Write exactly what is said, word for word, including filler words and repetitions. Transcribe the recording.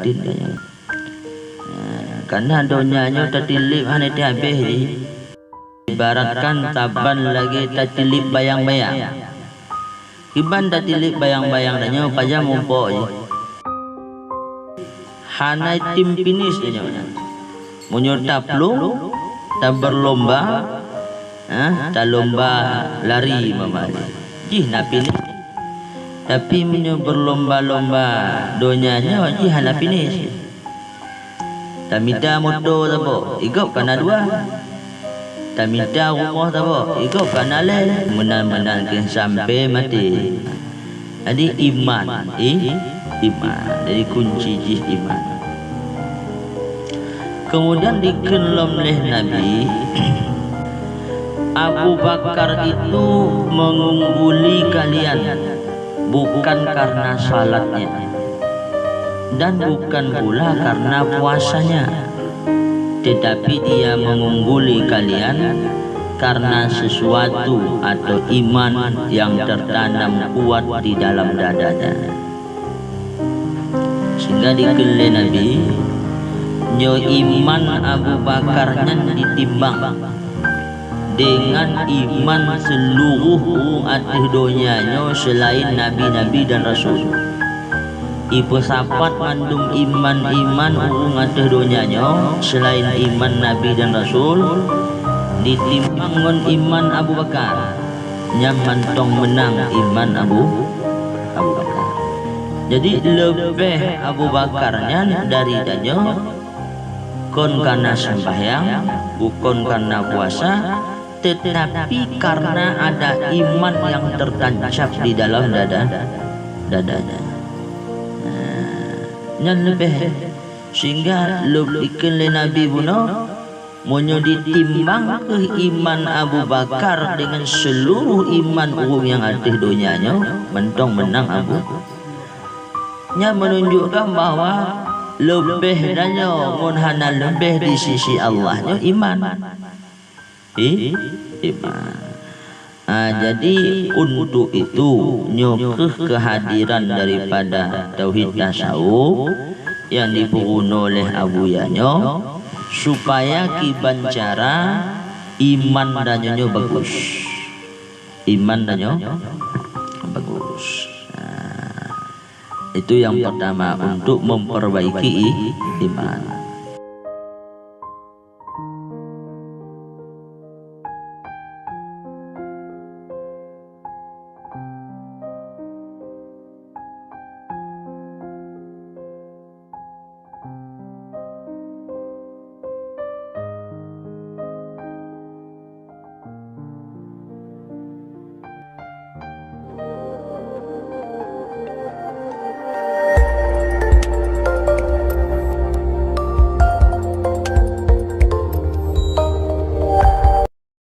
Tin donya. Nah, karena donya nyoe tatilip hana teuhabéh jih. Ibaratkan saban lagée tatilip bayang-bayang. Kiban tatilip bayang-bayang tanyoe pajan muphom jih. Hana tem finish tanyoe. Meunyoe taplueng, tabeurlomba, ha, talomba lari mama jih. Jih na finish. Tapi meunyoe beurlomba-lomba donya nyoe jih hana finish. Tamita moto saboh, i gob ka na dua. Tamita rumoh saboh, i gob ka na lhée. Meunan-meunan keuh sampoe maté. Jadi iman, i, iman. Jadi kunci jih iman. Kemudian dikheun lom lé Nabi, Abu Bakar itu mengungguli kalian bukan karena salatnya dan bukan pula karena puasanya, tetapi dia mengungguli kalian karena sesuatu atau iman yang tertanam kuat di dalam dadanya. Sehingga dikheun lé Nabi, nyoe iman Abu Bakar nyan ditimbang dengan iman seluruh ureuëng ateueh donya nyoe selain nabi-nabi dan rasul. Ipeusapat mandum iman-iman ureuëng ateueh donya nyoe selain iman nabi dan rasul, ditimbang ngon iman Abu Bakar, nyan mantong meunang iman Abu, Abu Bakar. Jadi leubeh Abu Bakar nyan dari tanyoe, kon karena sembahyang, bukon karena puasa, tetapi karena ada iman yang tertancap di dalam dada, dadanya. Nah, nyan leubeh. Sehingga lom dikheun lé Nabi bunoe, meunyoe ditimbang keuh iman Abu Bakar dengan seluruh iman ureuëng nyang ateueh donya nyoe, mantong meunang Abu. Nyan menunjukkan bahwa leubeh tanyoe ngon hana leubeh di sisi Allah nyoe iman. I, iman. Ah, jadi untuk itu, nyoe keuh kehadiran daripada tauhid tasawuf yang dipeurunoe oleh Abuya nyoe, supaya kiban cara iman tanyoe nyoe bagus. Iman tanyoe bagus. Ah, itu yang pertama, untuk memperbaiki i-, iman.